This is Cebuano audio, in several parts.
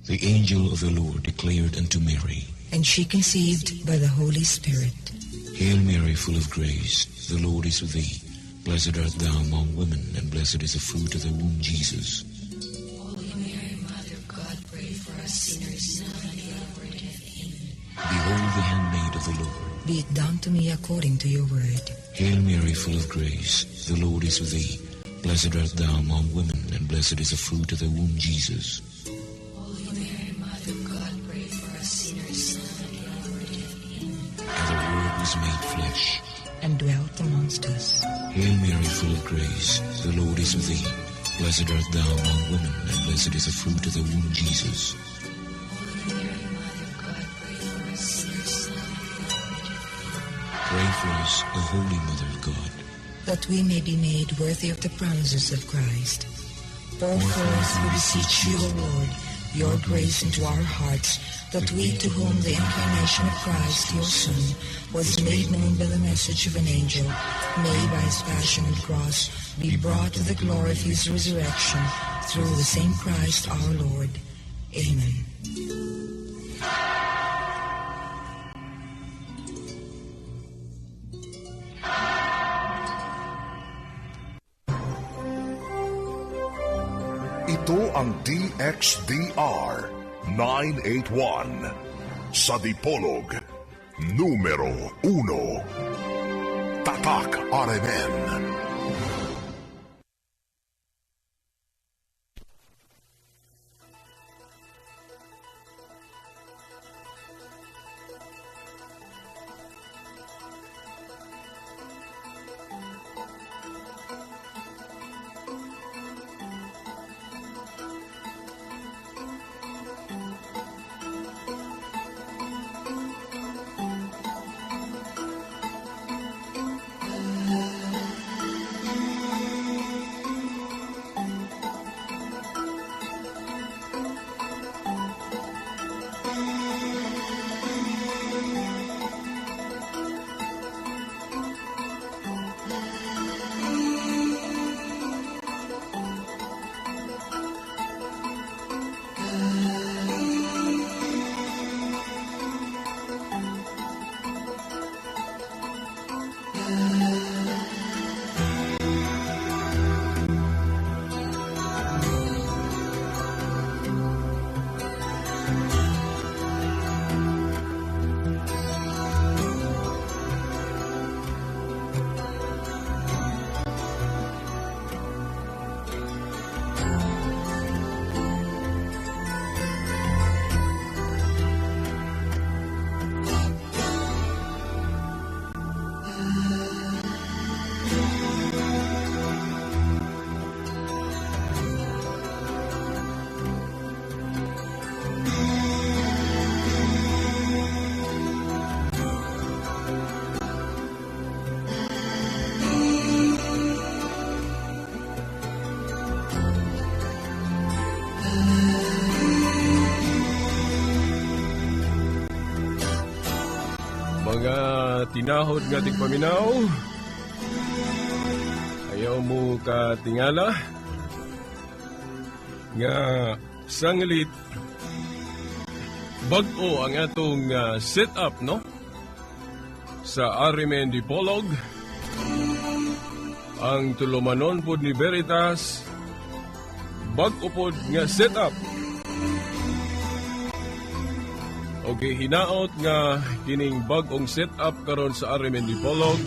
The angel of the Lord declared unto Mary, And she conceived by the Holy Spirit. Hail Mary, full of grace, the Lord is with thee. Blessed art thou among women, and blessed is the fruit of thy womb, Jesus. Holy Mary, Mother of God, pray for us sinners, now and at the hour of our death. Amen. Behold the handmaid of the Lord. Be it done to me according to your word. Hail Mary, full of grace, the Lord is with thee. Blessed art thou among women, and blessed is the fruit of thy womb, Jesus. Holy Mary, Mother of God, pray for us sinners, now and at the hour of our death. Amen. And the Word was made flesh. And dwelt amongst us. Hail Mary, full of grace, the Lord is with thee. Blessed art thou among women, and blessed is the fruit of thy womb, Jesus. Holy Mary, Mother of God, pray for us sinners, now and at the hour of our death. Amen. Pray for us, O Holy Mother of God, that we may be made worthy of the promises of Christ. Pour forth, we beseech you, O Lord, your grace into our hearts, that we to whom the incarnation of Christ, your Son, was made known by the message of an angel, may by his passion and cross be brought to the glory of his resurrection, through the same Christ our Lord. Amen. Ito ang DXDR 981 sa Dipolog, numero 1. Tatak RMN. Mga tinahod nga tigpaminaw, ayaw mo katingala nga sanglit bag-o ang atong setup, no? Sa RMN Dipolog, ang tulumanon pod ni Veritas, bag-o pod nga setup. Okay, hinaot nga kining bag-ong setup karon sa RMN Dipolog.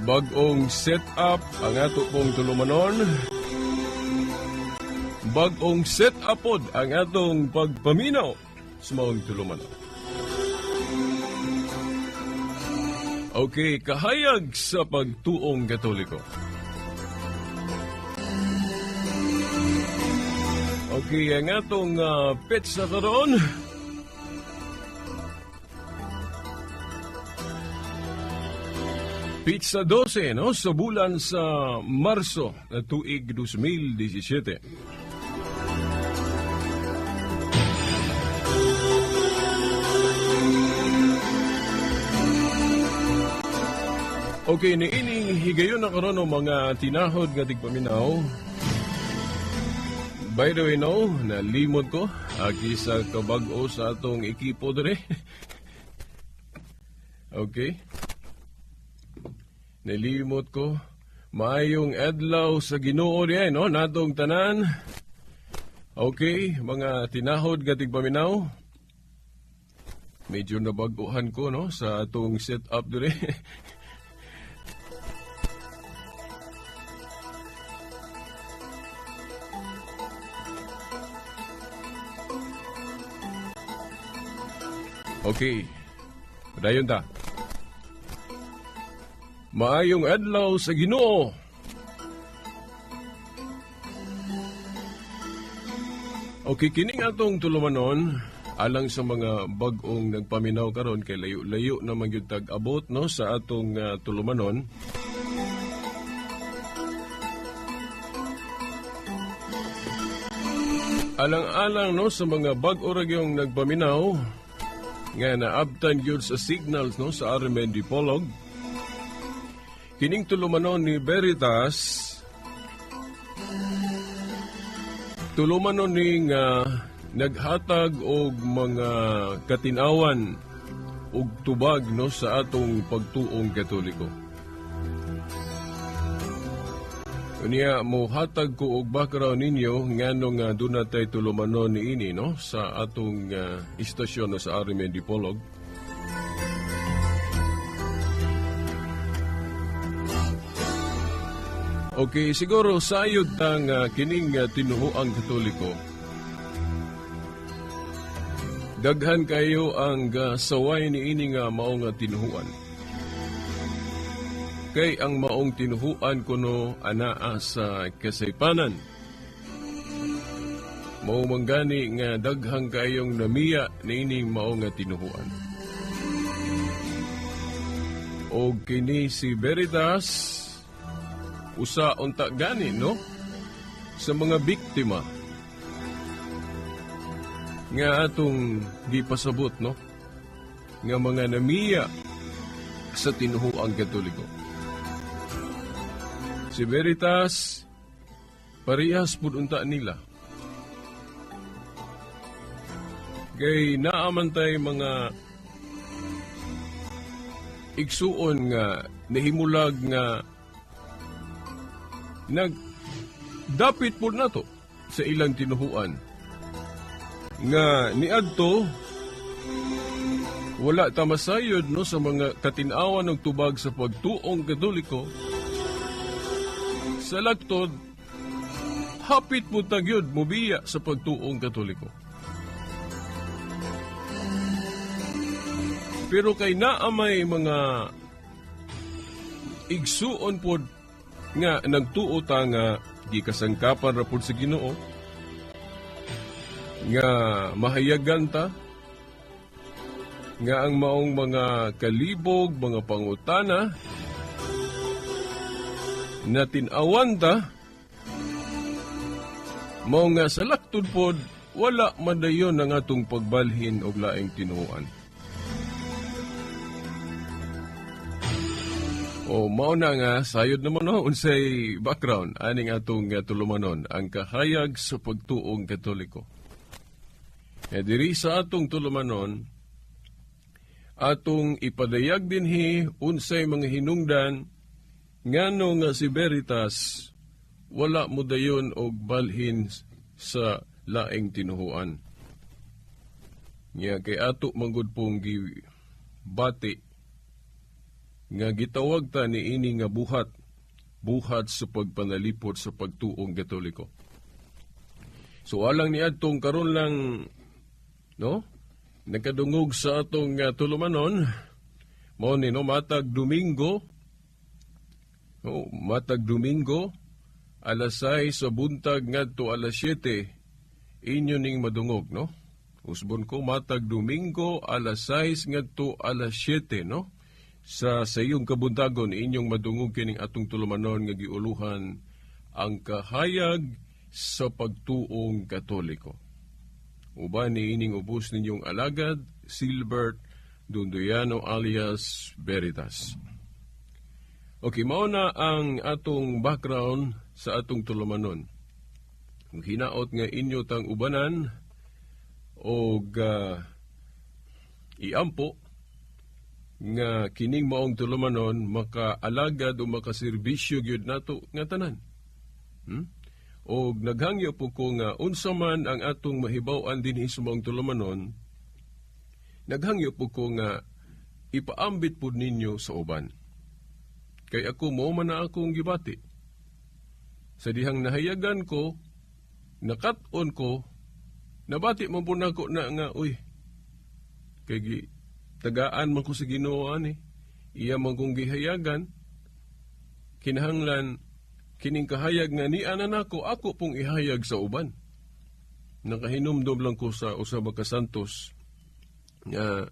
Bag-ong setup ang ato pong tulumanon. Bag-ong setup pod ang atong pagpaminaw sa maong tulumanon. Okay, kahayag sa pagtuong Katoliko. Okay, ang atong petsa karon, Pizza 12, no? Sa bulan sa Marso na tuig 2017. Okay, niining higayon na karon og mga tinahod nga tigpaminaw. By the way, no, nalimot ko agi sa kabag-o sa atong ekipo dire. Okay. Nalimot ko. Maayong adlaw sa Ginoo diay, no, natong tanan. Okay, mga tinahod nga tigpaminaw. Medyo nabag-uhan ko, no, sa atong setup dire. Okay. Dayon ta. Maayong adlaw sa Ginoo. Okay, kining atong tulumanon alang sa mga bag-ong nagpaminaw karon kay layo-layo na man gyud tag-abot, no, sa atong tulumanon. Alang-alang, no, sa mga bag-o ra gyud nagpaminaw nga naabtan gyud sa signals, no, sa RMN Dipolog. Kining tulumanon ni Veritas, tulumanon ni nga naghatag og mga katinawan og tubag, no, sa atong pagtuong Katoliko. Unya mohatag ko og background ninyo ngano nga duna tay tulumanon niini, no, sa atong istasyon, no, sa RMN Dipolog. Okay, siguro sayod tang kining tinuoang Katoliko. Daghan kayo ang saway niini nga mao nga tinuoan. Kay ang maong tinuoan kuno anaa sa kasaypanan. Mao man gani nga daghang kayong namiya niining mao nga tinuoan. Og kini si Veritas usa unta gani, no, sa mga biktima nga atong gipasabot, no, nga mga namiya sa tinuoang Katoliko. Si Veritas parehas pud unta nila. Kay naaman tay mga igsuon nga nahimulag nga nagdapit po nato sa ilang tinuhuan nga niadto wala ta masayod, no, sa mga katinawan ng tubag sa pagtuong Katoliko. Sa laktod hapit po tagyod mobiya sa pagtuong Katoliko. Pero kay naamay mga igsuon pod nga nagtuo ta nga gikasangkapan ra pod sa Ginoo nga mahayagan ta nga ang maong mga kalibog, mga pangutana na tin-awan ta mao nga sa laktod pod wala madayon ang atong pagbalhin og laing tinuoan. O mao na nga sayod naman, no, unsay background aning atong tulumanon, ang kahayag sa pagtuong Katoliko. E diri sa atong tulumanon atong ipadayag dinhi unsay mga hinungdan ngano nga si Veritas wala mo dayon og balhin sa laing tinuhuan. Nya kay ato manggod pong gibati nga gitawag ta niini nga buhat, buhat sa pagpanalipot sa pagtuong Katoliko. So alang niadtong karon lang, no, nagkadungog sa atong tulumanon, mao ni, no, matag Domingo, no, matag Domingo alas 6 sa buntag ngadto alas 7 inyo ning madungog, no. Usbon ko matag Domingo alas 6 ngadto alas 7, no, sa iyong kabuntagon inyong madungog kining atong tulumanon nga giuluhan ang kahayag sa pagtuong Katoliko. Uban ni ining ubos ninyong alagad, Silbert Dunduyano alias Veritas. Okay, mao na ang atong background sa atong tulumanon. Hinaot nga inyo tang ubanan og iampo nga kining maong tulumanon makaalagad o makaserbisyo gyud nato nga tanan. Og naghangyo po ko nga unsa man ang atong mahibaw-an dinhi sa maong tulumanon, naghangyo po ko nga ipaambit po ninyo sa uban. Kay ako mo man na akong gibati. Sa dihang nahayagan ko, nakat-on ko, nabati man po nako na nga, uy, kay tagaan man ko sa Ginoo ani, iya man kong gihayagan, kinahanglan kining kahayag nga niana nako, ako pong ihayag sa uban. Nakahinumdom lang ko sa usa ka santos nga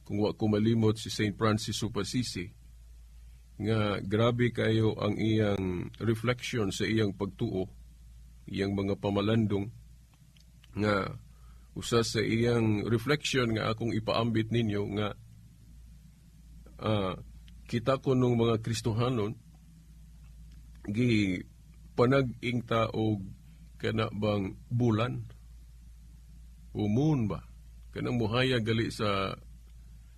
kung wa ko malimot si Saint Francis of Assisi, nga grabe kayo ang iyang reflection sa iyang pagtuo, iyang mga pamalandong, nga usa sa iyang reflection nga akong ipaambit ninyo nga kita ko nung mga Kristohanon gi panag-ingta og kana bang bulan o moon ba, kanang muhayag gali sa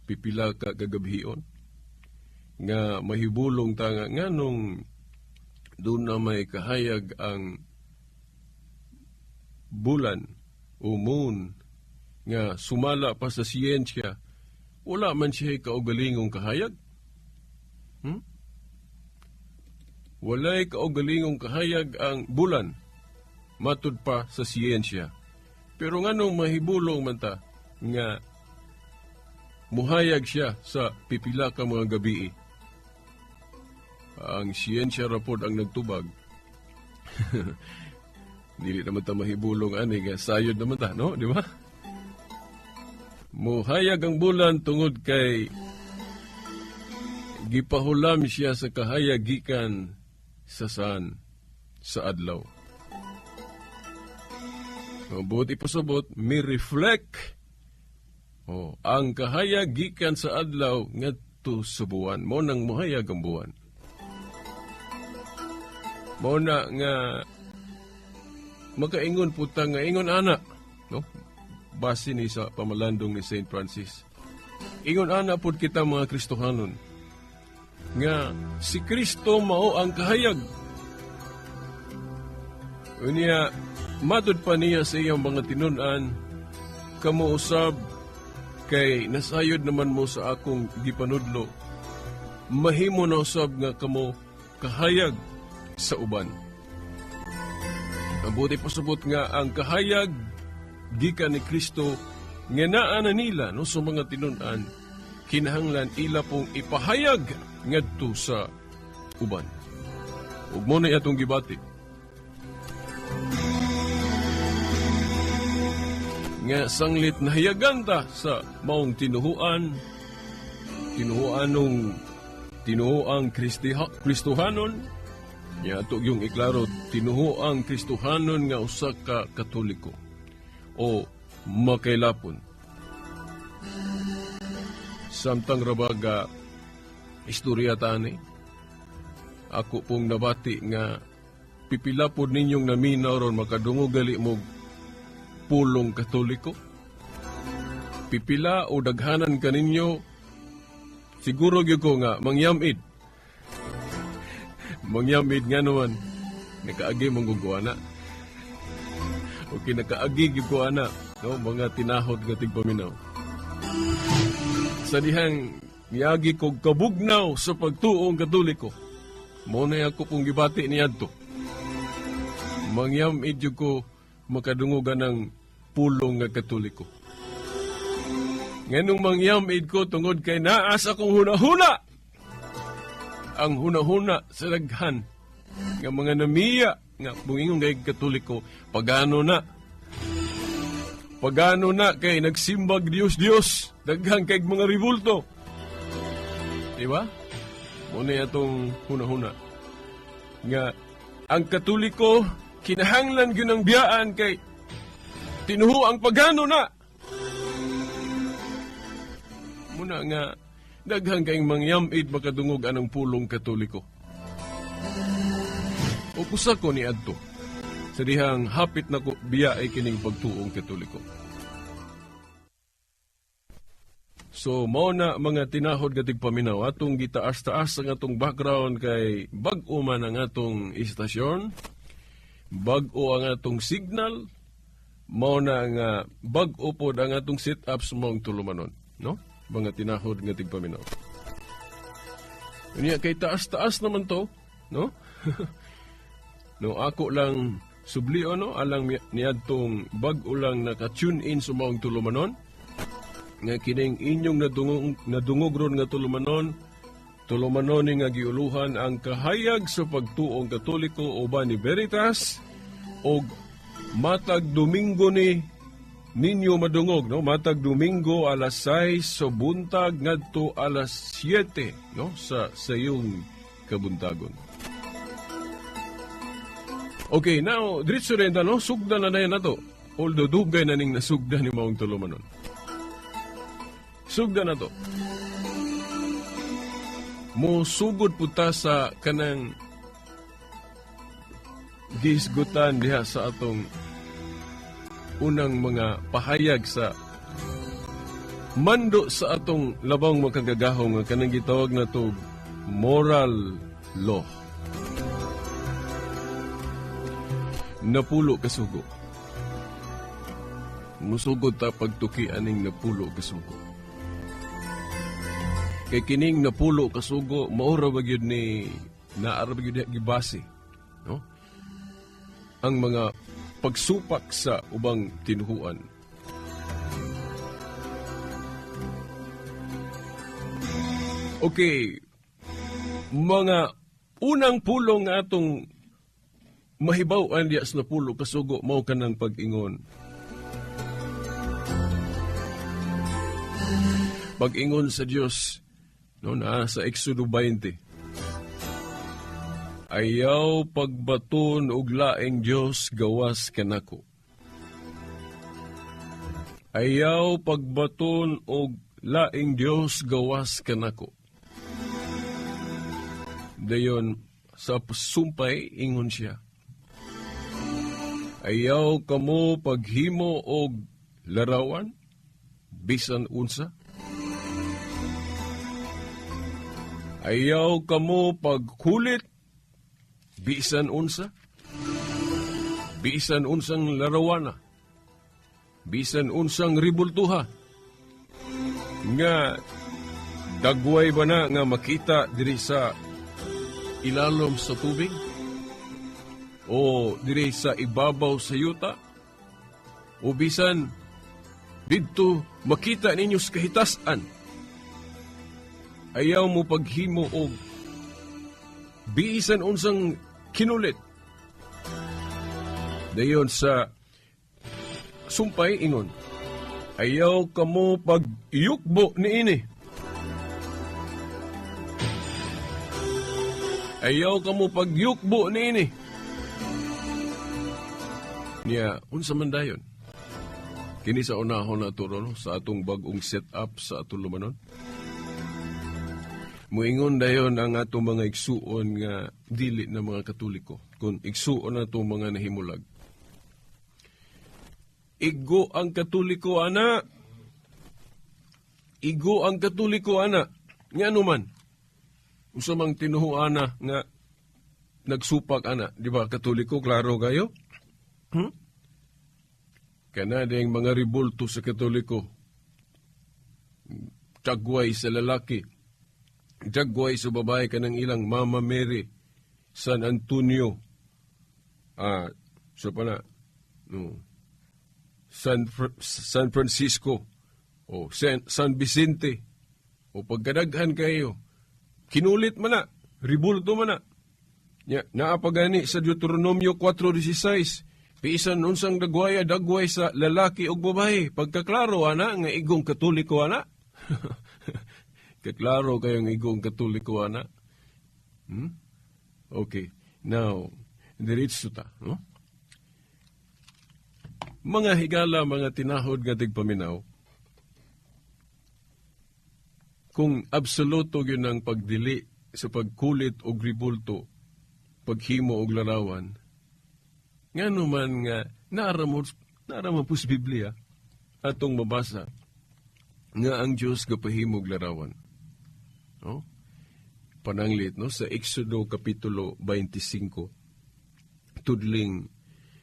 pipila ka kagabhion, nga mahibulong ta nga nganong doon na may kahayag ang bulan o moon nga sumala pa sa siyensya, wala man siya kaugalingong kahayag. Walay kaugalingong kahayag ang bulan matud pa sa siyensya. Pero nganong mahibulong man ta nga muhayag siya sa pipila ka mga gabii. Ang siyensya ra pod ang nagtubag. Dili naman ta mahibulong ani nga sayod naman ta, no? Di ba? Muhayag ang bulan tungod kay gipahulam siya sa kahayag gikan sa sun, sa adlaw. Mabuti pasabot, mi reflect ang kahayag gikan sa adlaw ngadto sa buwan. Mao nang muhayag ang buwan. Mao na nga makaingon po ta nga ingon ana, no? Base ni sa pamalandong ni Saint Francis. Ingon ana pud kita mga Kristohanon nga si Kristo mao ang kahayag. Unya matud pa niya sa iyang mga tinun-an, kamo usab kay nasayod naman mo sa akong gipanudlo, mahimo na usab nga kamo kahayag sa uban. Mabuti pasabot nga ang kahayag gikan ni Kristo nga naa na nila, no, sa mga tinun-an, kinahanglan ila pong ipahayag ngadto sa uban. Ug mo na atong gibati nga sanglit nahayagan ta sa maong tinuhuan, tinuhuanong tinuhuang Kristohanon, nya ato yung iklaro, tinuhuang Kristohanon nga usa ka Katoliko o makailapon. Samtang rabaga istorya tani, ako pong nabati nga pipila pod ninyong naminaw ron makadungog gali mo pulong Katoliko. Pipila o daghanan kaninyo, siguro gyud ko nga mangyamid. Mangyamid nga naman, nakaagi mangguguana na. Okay, nakaagi gyud ko ana, no, mga tinahod nga tigpaminaw. Sa dihang miagi kog kabugnaw sa pagtuong Katoliko, mo na ako pong gibati niadto. Mangyamid gyud ko makadungogan ng pulong nga Katoliko. Nganong mangyamid ko tungod kay naas akong hunahuna. Ang hunahuna sa daghan nga mga namiya nga muingon kay Katoliko, pagano na. Pagano na kay nagsimbag Dios Dios, daghan kay mga ribulto. Di ba? Muna atong hunahuna nga ang Katoliko kinahanglan gyud ang biyaan kay tinuho ang pagano na. Muna nga daghan kayong mangyamid makadungog anang pulong Katoliko. O kusa ko ni adto. Sa dihang hapit na ko biya ay kining pagtuong Katoliko. So mao na mga tinahod nga tigpaminaw atong gitaas-taas ang atong background kay bag-o man ang atong istasyon, bag-o ang atong signal, mao na nga bag-o pod ang atong set-up sa maong tulumanon, no? Mga tinahod nga tigpaminaw. Unya kay taas-taas naman to, no? No, ako lang sublio, no, alang niadtong bag-o lang naka-tune in sa maong tulumanon. Nga kining inyong nadungog ron nga tulumanon, tulumanon nga giuluhan ang kahayag sa pagtuong Katoliko uban ni Veritas og matag Domingo ni ninyo madungog, no? Matag Domingo alas 6 sa buntag ngadto alas 7, no? Sa sayong kabuntagon. Okay, now diretso rin ta, no? Sugdan na na nato. Although dugay na ning nasugdan ni maong tulumanon. Sugdan na to. Musugod po ta sa kanang gisgutan diha sa atong unang mga pahayag sa mando sa atong labang makagagahom nga kanang gitawag na to moral law. Napulo kasugo. Musugod ta pagtuki aning napulo kasugo. Kay kining napulo kasugo maura ba gyud ni naara ba gyud gibase, no? Ang mga pagsupak sa ubang tinuhuan. Okay, mga unang pulong nga atong mahibaw-an diya sa napulo kasugo mao kanang pag-ingon. Pag-ingon sa Dios, no, naa sa Exodo 20. Ayaw pagbaton og laing Dios gawas kanako. Ayaw pagbaton og laing Dios gawas kanako. Dayon sa sumpay ingon siya. Ayaw kamo paghimo og larawan bisan unsa. Ayaw kamo pagkulit bisan unsa, bisan unsang larawana, bisan unsang ribultuha, nga dagway ba na nga makita diri sa ilalom sa tubig o diri sa ibabaw sa yuta, o bisan didto makita ninyo sa kahitasan. Ayaw mo paghimo og bisan unsang kinulit. Dayon sa sumpay ingon, ayaw kamo pag-iyukbo niini. Ayaw kamo pagyukbo niini. Niya, unsa man dayon? Kini sa unahon na ato, no, sa atong bag-ong set-up sa atong lumanon. Muingon dayon ang atong mga igsuon nga dili na mga Katoliko, kung igsuon na atong mga nahimulag. Igo ang Katoliko, ana. Igo ang Katoliko, ana. Nga anuman, usa mang tinuho, ana, nga nagsupak, ana. Di ba, Katoliko, klaro kayo? Kana ding mga ribulto sa Katoliko. Tagway sa lalaki. Dagway sa babae kanang ilang Mama Mary, San Antonio, so pa na, no, San Francisco, o San Vicente, o pagkadaghan kayo, kinulit man na, ribulto man na. Ya, naapagani sa Deuteronomio 4:16, pisan unsang dagwaya, dagway sa lalaki ug babae. Pagkaklaro, ana, nga igong Katoliko, ana. Kaklaro kayong igong Katoliko, ana. Okay. Now, diretso ta, no? Mga higala, mga tinahod nga tigpaminaw, kung absoluto gyud ang pagdili sa pagkulit og ribulto, paghimo og larawan, Ngano man nga naara mo po sa Biblia atong mabasa nga ang Dios gapahimog larawan. No? Pananglit, no, sa Exodo kapitulo 25 tudling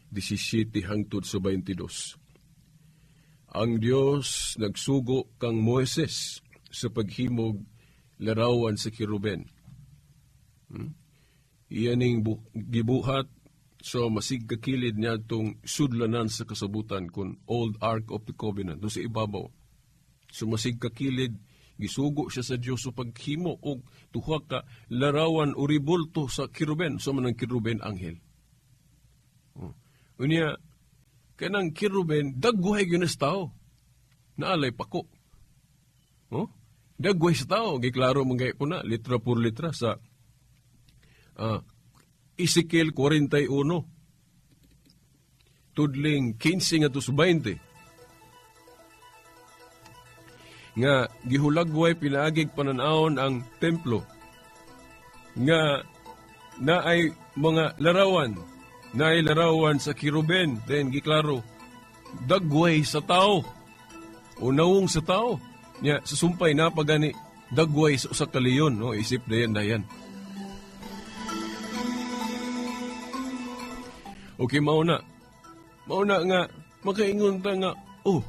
17 hangtod sa 22. Ang Dios nagsugo kang Moises sa paghimog larawan sa kiruben. Iyaning gibuhat so masig kakilid niya itong sudlanan sa kasabutan kun Old Ark of the Covenant do sa ibabaw. So masig kakilid gisugo siya sa Dios sa paghimo og duha ka larawan o ribulto sa kiruben, sa manang kiruben anghel. Oh. Unya kanang kiruben dagguhay gyud sa tao. Naalay pako. Oh? Dagguhay sa tao, giklaro man gay po na litra por litra sa Ezekiel 41 tudling 15 ngadto sa 20 nga gihulagway pinaagig panan-awon ang templo nga naay mga larawan, naay larawan sa kiruben, then giklaro dagway sa tao o nawong sa tao nya sa sumpay napagani dagway sa usa ka leyon, no, isip dayan dayan. Okay, mauna nga makaingon ta nga oh,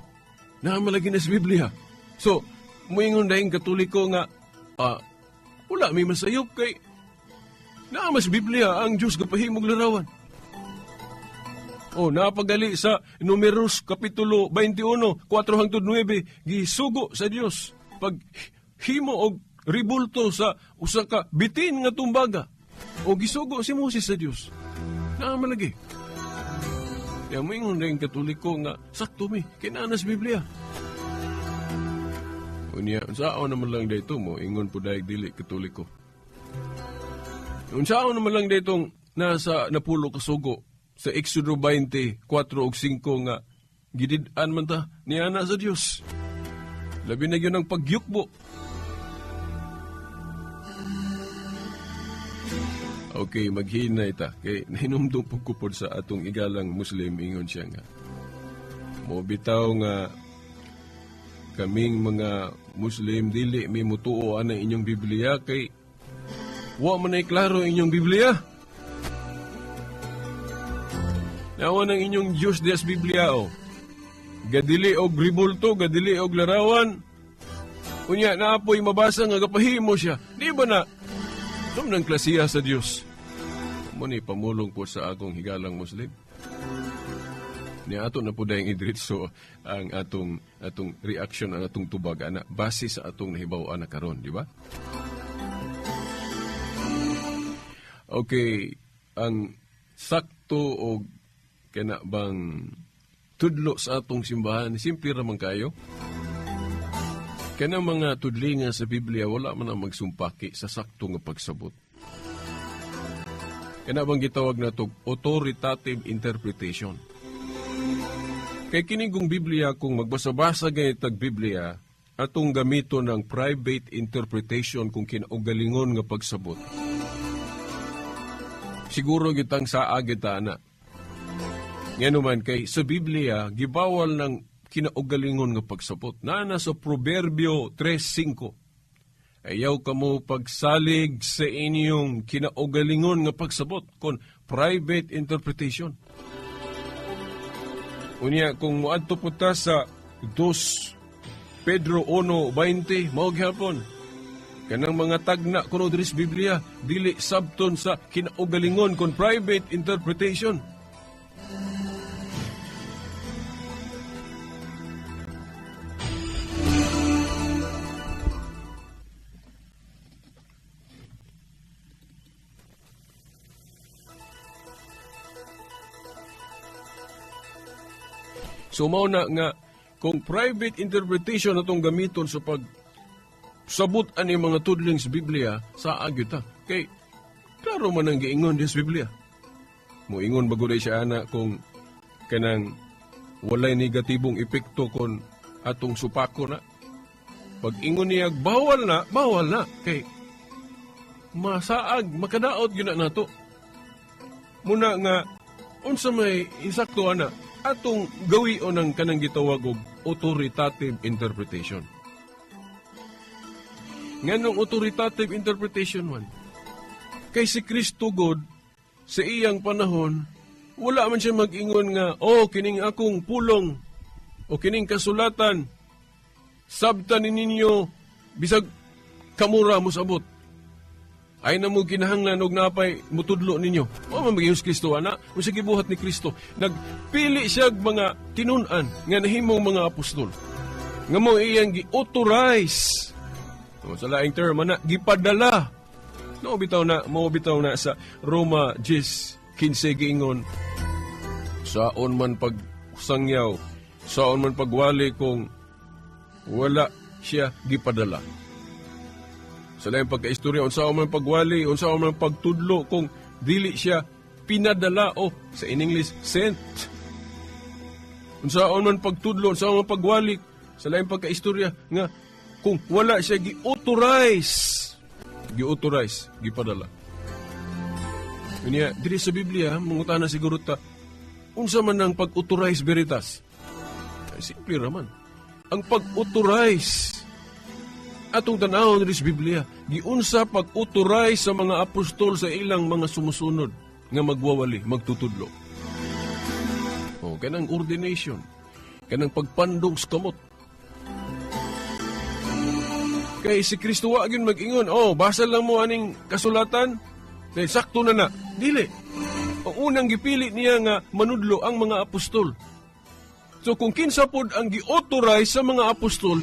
naamalagi na sa Biblia. So, muingon dahing Katoliko nga wala may masayop kay naa mas Biblia ang Diyos gapahimog larawan. Oh, napagali sa Numeros kapitulo 21, 4 hangtod 9, gisugo sa Dios pag himo og ribulto sa usa ka bitin nga tumbaga. O gisugo si Moses sa Dios. Naamalagi. Kaya muingon dahing Katoliko nga sakto mi kay naa na sa Biblia. Unya, unsaon naman lang dito mo, ingon po dahil dili Katoliko. Unsaon naman lang ditong nasa napulo kasugo sa Exodo 20, 4 ug 5 nga gidid-an man ta niana sa Dios. Labi na yun ang pagyukbo. Okay, maghinay ta. Kay nahinumdum po ko po sa atong igalang Muslim, ingon siya nga. Mobitaw nga kaming mga Muslim dili mi mutuo ana inyong Biblia kay wa man ay klaro inyong Biblia. Nawa ng inyong Diyos dias Biblia o. Gadili og ribulto, gadili og larawan. Unya naapoy mabasa nga gapahimo siya. Di ba na? Tum ng klasiya sa Diyos. Mo ni pamulong po sa akong higalang Muslim. Ni ato na po dayang idritso ang atong reaction, ang atong tubag ana base sa atong nahibaw-an na karon, di ba? Okay, ang sakto og kana bang tudlo sa atong simbahan, simple ra man kayo. Kanang mga tudlingan sa Biblia wala man ang magsumpaki sa sakto nga pagsabot. Kana bang gitawag natog authoritative interpretation. Kay kini kung Biblia, kung magbasa-basa gayud tag Biblia, atong gamiton ng private interpretation kung kinaugalingon nga pagsabot. Siguro gitang saa gita ana. Nganuman kay sa Biblia gibawal ng kinaugalingon nga pagsabot. Naana sa Proverbio 3:5. Ayaw kamo pagsalig sa inyong kinaugalingon nga pagsabot kon private interpretation. Unya kung moadto po ta sa 2 Pedro 1:20 mao gihapon. Kanang mga tagna kuno diri sa Biblia dili sabton sa kinaugalingon kon private interpretation. So mao na nga kung private interpretation atong gamiton sa pagsabot ani mga tudling sa Biblia, saa gyud ta. Kay klaro man ang giingon sa Biblia. Moingon ba gud siya ana kung kanang walay negatibong epekto kon atong supako na. Pag ingon niya bawal na, bawal na kay masaag makadaot gyud na nato. Muna nga Unsa may insakto ana atong gawion ang kanang gitawag og authoritative interpretation. Nganong authoritative interpretation man? Kay si Kristo God sa iyang panahon wala man siya mag-ingon nga, oh, kining akong pulong o kining kasulatan, sabtan ninyo bisag kamura mosabot. Ay na mo kinahanglan og napay mutudlo ninyo. O man mag Kristo ana, unsa gibuhat ni Kristo? Nagpili siya og mga tinun-an nga nahimong mga apostol. Nga mo iyang gi-authorize. O, sa laing term ana, gipadala. No bitaw na, mo bitaw na sa Roma 10:15 giingon, saon man pagsangyaw, saon man pagwali kung wala siya gipadala. Sa laing pagkaistorya, unsaon man pagwali, unsaon man pagtudlo kung dili siya pinadala o sa in English sent. Unsaon man pagtudlo, unsaon man pagwali sa laing pagkaistorya nga kung wala siya gi-authorize, gi-authorize, gipadala. Unya, diri sa Biblia, mangutana siguro ta, unsa man ang pag-authorize veritas? Ay, simple raman. Ang pag-authorize, atong tan-awon diri sa Biblia, giunsa pag-authorize sa mga apostol sa ilang mga sumusunod nga magwawali, magtutudlo. O, kanang ordination, kanang pagpandong sa kamot. Kay si Kristo wa gyud mag-ingon, oh, basa lang mo aning kasulatan, kay sakto na na. Dili. Ang unang gipili niya nga manudlo ang mga apostol. So kung kinsa pod ang gi-authorize sa mga apostol,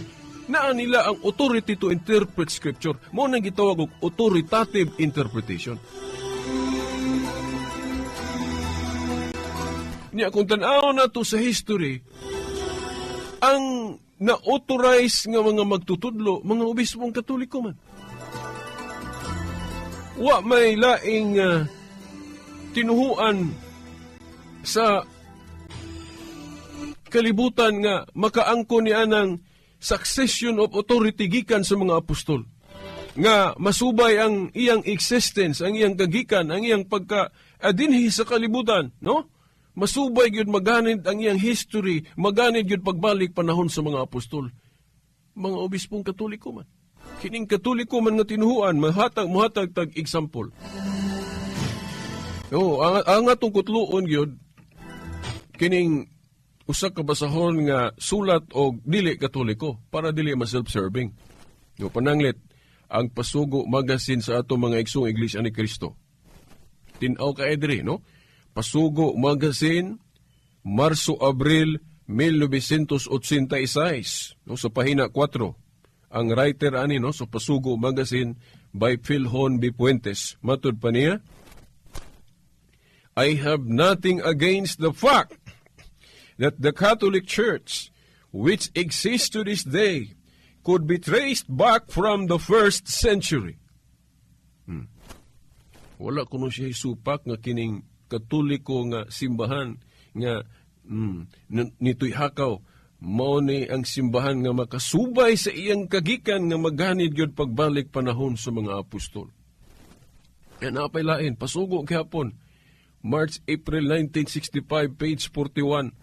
naa nila ang authority to interpret scripture. Mao nang gitawag og authoritative interpretation. Niya kung tan-aw nato sa history, ang na-authorize nga mga magtutudlo, mga obispong Katoliko man. Wa may laing tinuhuan sa kalibutan nga makaangko ni anang succession of authority gikan sa mga apostol. Nga masubay ang iyang existence, ang iyang kagikan, ang iyang pagka-adinhi sa kalibutan, no? Masubay gyud maganid ang iyang history, maganid gyud pagbalik panahon sa mga apostol. Mga obispong Katoliko man. Kining Katoliko man nga tinuhuan, muhatag tag example. Oh, ang atong kutluon gyud kining usa ka basahon nga sulat og dili Katoliko para dili ma self-serving. No, pananglit ang Pasugo magazine sa ato mga igsoong Iglesia ni Cristo. Tin-aw ka diri, no? Pasugo Magazine, Marso-Abril 1986, no, sa pahina 4. Ang writer ani, no, sa Pasugo Magazine by Philhon B. Puentes. Matud pa niya, I have nothing against the fact that the Catholic Church, which exists to this day, could be traced back from the first century. Wala kuno siya isupak nga kining Katoliko nga simbahan nga nito'y hakaw, mao ni ang simbahan nga makasubay sa iyang kagikan nga maghanid gyud pagbalik panahon sa mga apostol. Yan napay lain, Pasugo gihapon, March, April 1965, page 41.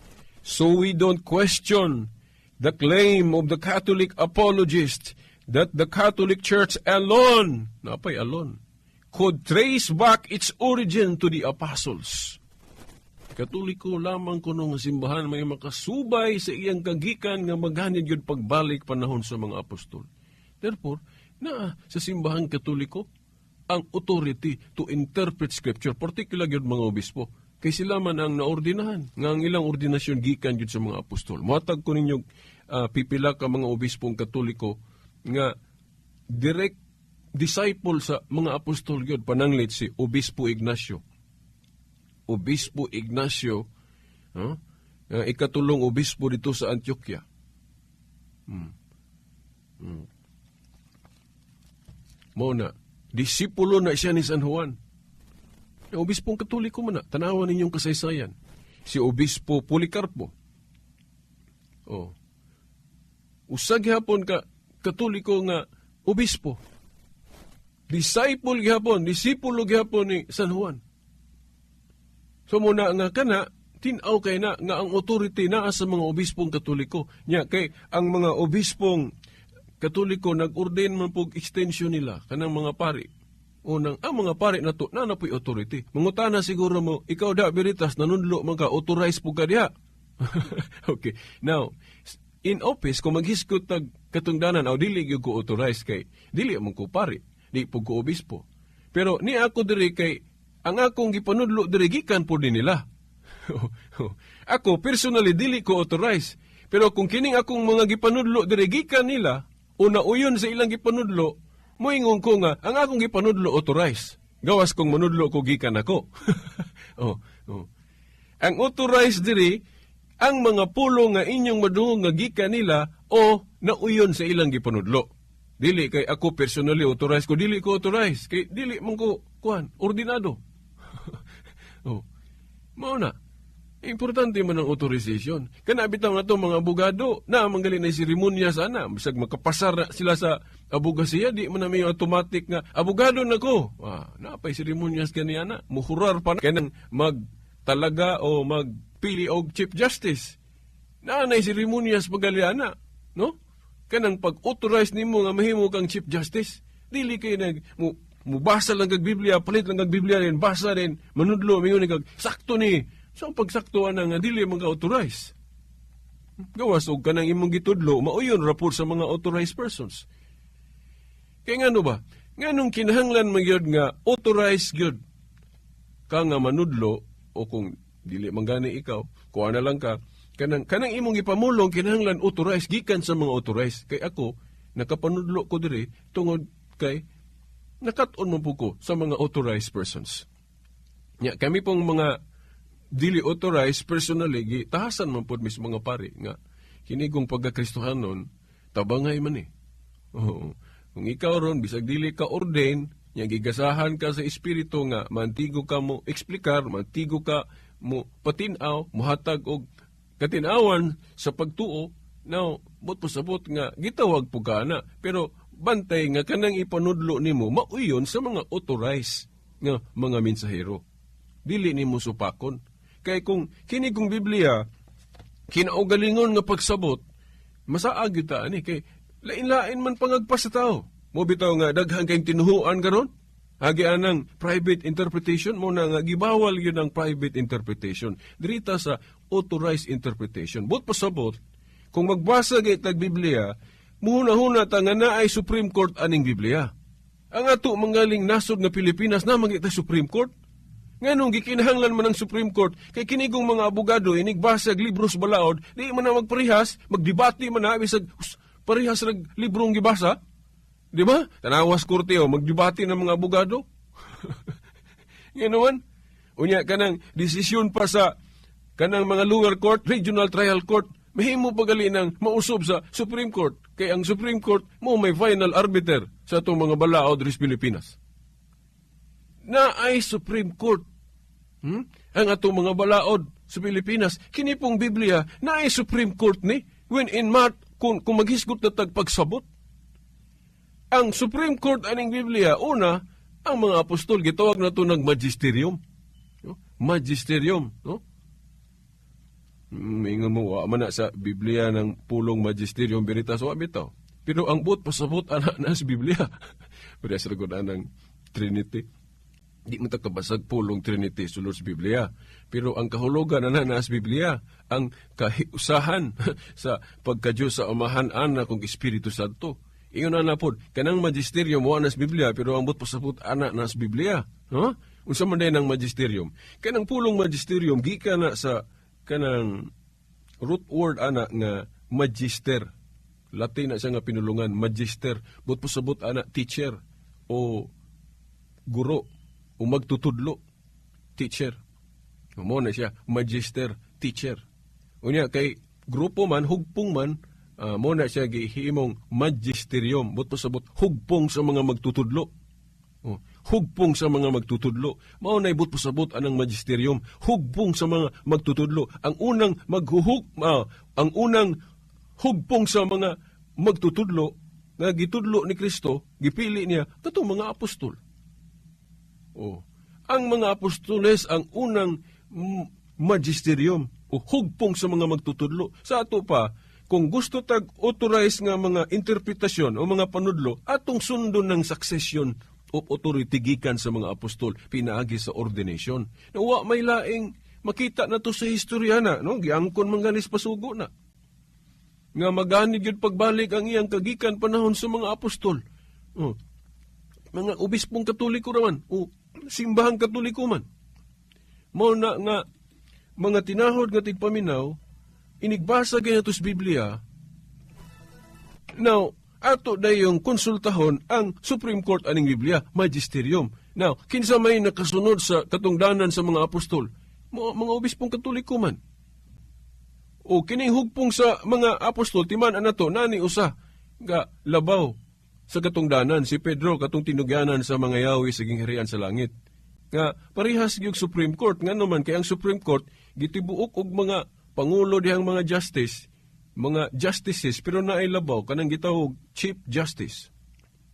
So we don't question the claim of the Catholic apologist that the Catholic Church alone, napay alone, could trace back its origin to the apostles. Katoliko lamang kuno nga simbahan may makasubay sa iyang kagikan nga maghanid gyud pagbalik panahon sa mga apostol. Therefore, naa sa simbahang Katoliko ang authority to interpret scripture, particular gyud mga obispo, kay sila man ang naordinahan nga ang ilang ordinasyon gikan gyud sa mga apostol. Mohatag ko ninyo pipila ka mga obispong Katoliko nga direct disciple sa mga apostol gyud. Pananglit si Obispo Ignacio. Obispo Ignacio, ikatulong obispo dito sa Antioquia. Mao na, disipulo na siya ni San Juan. Ang obispong Katoliko man na, tanawan ninyong kasaysayan. Si Obispo Policarpo. Oh. Usa gihapon ka Katoliko nga obispo. Disciple gihapon, disipulo gihapon ni San Juan. So muna nga kana, tin-aw kay na nga ang authority naa sa mga obispong Katoliko. Nya kay ang mga obispong Katoliko nag-ordain man pog extension nila kanang mga pari. Unang ang mga pari nato na napoy authority. Mangutana siguro mo, ikaw da Veritas nanunlo man ka, authorized po ka diha. Okay. Now, in office kung maghisgot tag katungdanan, aw dili gyud ko authorized kay dili man ko pari, di pud ko obispo. Pero ni ako diri kay ang akong gipanudlo diri gikan po din nila. Ako personally dili ko authorized. Pero kung kining akong mga gipanudlo diri gikan nila, una uyon sa ilang gipanudlo, moingon ko nga ang akong gipanudlo authorized. Gawas kung manudlo ko gikan ako. Oh, oh. Ang authorized diri ang mga pulo nga inyong madungog nga gikan nila o nauyon sa ilang gipanudlo. Dili kay ako personally authorized ko, dili ko authorized kay dili man ko kuan ordinado. Oh. Mao na. Importante man ang authorization. Kana bitaw na to mga abogado na manggali na seremonya sana bisag makapasar na sila sa abogasiya, di man na may automatic nga abogado na ko. Ah, napay seremonyas kaniya na. Muhurar pa na kanang magtalaga o magpili og chief justice. Naanay seremonyas pagali ana, no? Kanang pag-authorize nimo nga mahimo kang chief justice, dili kay nag mo mubasa lang kag Biblia, palit lang kag Biblia rin, basa rin, manudlo, mingon kag sakto ni. So ang pagsakto ana nga dili man ka-authorize. Gawas og kanang imong gitudlo, mauyon ra pud sa mga authorized persons. Kay ngano ba? Nganong kinahanglan man gyud nga authorized gyud ka nga manudlo, o kung dili man gani ikaw, kuha na lang ka, kanang imong gipamulong kinahanglan authorized gikan sa mga authorized. Kay ako nakapanudlo ko diri tungod kay nakat-on man po ko sa mga authorized persons. Nya kami pong mga dili authorized personally gitahasan man pod mis mga pari nga kinigong pagkakristohanon tabangay man eh. Oo. Kung ikaw ron bisag dili ka ordain, nya gigasahan ka sa espiritu nga mantigo ka mo eksplikar, mantigo ka mo patin-aw, mohatag og katinawan sa pagtuo. Now, but pasabot nga gitawag po ka na, pero bantay nga kanang ipanudlo nimo mauyon sa mga authorized nga mga mensahero. Dili nimo supakon. Kay kung kini kong Biblia kinaugalingon nga pagsabot, masaag gyud ta ani kay lain-lain man pangagpas sa tao. Mo bitaw nga daghan kayong tinuhuan karon. Agi anang private interpretation mo na nga gibawal gyud ang private interpretation. Dirita sa authorized interpretation. But pasabot, kung magbasa gyud tag Biblia, muhuna-huna ta nga naay Supreme Court aning Biblia. Ang ato manggaling nasod nga Pilipinas na mangita Supreme Court. Nganong gikinahanglan man ang Supreme Court kay kinigong mga abogado inigbasa og libros balaod, di man na magparehas, magdebate man na bisag parehas rag librong gibasa. Di ba? Tanawas korte o magdebate ng mga abogado. Ngano man? Unya kanang desisyon pa sa kanang mga lower court, regional trial court, mahimo pagali ng mausob sa Supreme Court. Kay ang Supreme Court mo may final arbiter sa atong mga balaod ris Pilipinas. Na ay Supreme Court. Ang atong mga balaod sa Pilipinas, kini pong Biblia, na ay Supreme Court ni, when in mat, kung maghisgot na tagpagsabot. Ang Supreme Court aning Biblia, una, ang mga apostol, gitawag na ito ng magisterium. No? Magisterium. No? Mingon mo, wa man na sa Biblia ng pulong magisterium veritas, wa bitaw. Pero ang buot pasabot, ana na sa Biblia. Pero sa lagod anang Trinity. Di mo ta kabasag pulong Trinity sulod sa Biblia. Pero ang kahulugan ana na sa Biblia, ang kahiusahan sa pagka-Diyos sa Amahan, Anak, ug Espiritu Santo. Ingon na na pod, kanang magisterium wa na sa Biblia, pero ang buot pasabot ana na sa Biblia. Huh? Unsa man day ang magisterium? Kanang pulong magisterium gikan na sa kanang root word ana nga magister. Latin na siya nga pinulungan, magister. Buot pasabot ana teacher o guro o magtutudlo, teacher. Mo na siya, magister, teacher. Unya kay grupo man, hugpong man, mo na siya gihimong magisterium. Buot pasabot hugpong sa mga magtutudlo. Oh, hugpong sa mga magtutudlo. Mao na buot pasabot anang magisterium, hugpong sa mga magtutudlo. Ang unang maghuhug, ang unang hugpong sa mga magtutudlo nga gitudlo ni Kristo, gipili niya katong mga apostol. Oh, ang mga apostoles ang unang magisterium o hugpong sa mga magtutudlo. Sa ato pa, kung gusto tag authorize nga mga interpretasyon o mga panudlo, atong sundon ng succession of authority gikan sa mga apostol pinaagi sa ordination. Nawa may laing makita na to sa historia na, no? Giangkon man ganis pasugo na. Nga maganid yun pagbalik ang iyang kagikan panahon sa mga apostol. Oh. Mga obispong Katoliko raman, o simbahang Katoliko man. Mao na nga mga tinahod nga tigpaminaw, inigbasa gyud sa Biblia. Now, ato dayong konsultahon ang Supreme Court aning Biblia, Magisterium. Now, kinsa may nakasunod sa katungdanan sa mga apostol? Mga obispong Katoliko man. O kining hugpong sa mga apostol, timan anato, nani usa nga labaw sa katungdanan, si Pedro katong tinugyanan sa mga yawi sa gingharian sa langit. Nga parehas gyud Supreme Court, nga naman kay ang Supreme Court gitibuok og mga pangulo dihang mga justice, mga justices, pero naay labaw kanang gitawag Chief Justice.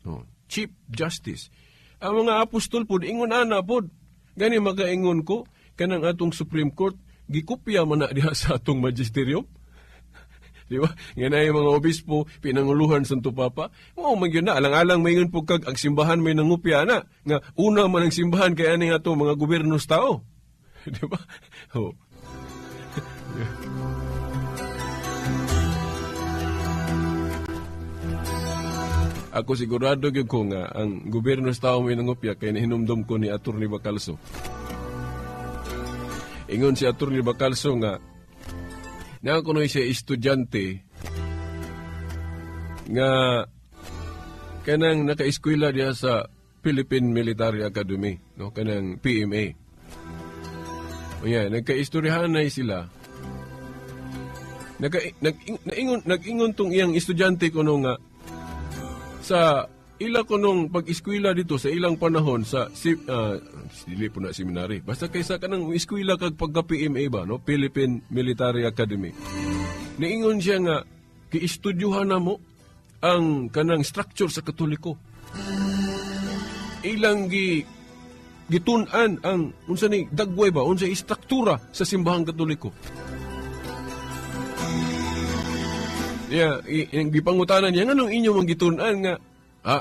Oh, Chief Justice. Ang mga apostol pod ingon ana pod. Gani makaingon ko kanang atong Supreme Court gikopya man na diha sa atong magisterium. Di ba? Nga na yung mga obispo, pinanguluhan Santo Papa. Oo, man yun na. Alang-alang maingon po kag, ang simbahan may nangupya na. Nga, una man ang simbahan kaya ni ato mga gobyerno sa tao. Di ba? Oh. Ako sigurado gyud ko nga, ang gobyerno sa tao may nangupya kaya nahinumdum ko ni Atty. Bacalso. Ingon si Atty. Bacalso nga, na ako na siya estudyante nga kanang naka-eskwela diha sa Philippine Military Academy, no, kanang PMA. O yan, nagka-istoryahanay sila. Nag-ingon tong iyang estudyante kuno nga sa ila kunong pag-eskwela dito sa ilang panahon sa dili po na seminary. Basta kaysa kanang eskwela kag pagka-PMA ba, no? Philippine Military Academy. Niingon siya nga giistudyuhan na mo ang kanang structure sa Katoliko. Ilang gitun-an ang unsa ni dagway ba, unsa istruktura sa simbahang Katoliko. Yeah, gipangutanan niya nganong inyo mang gitun-an nga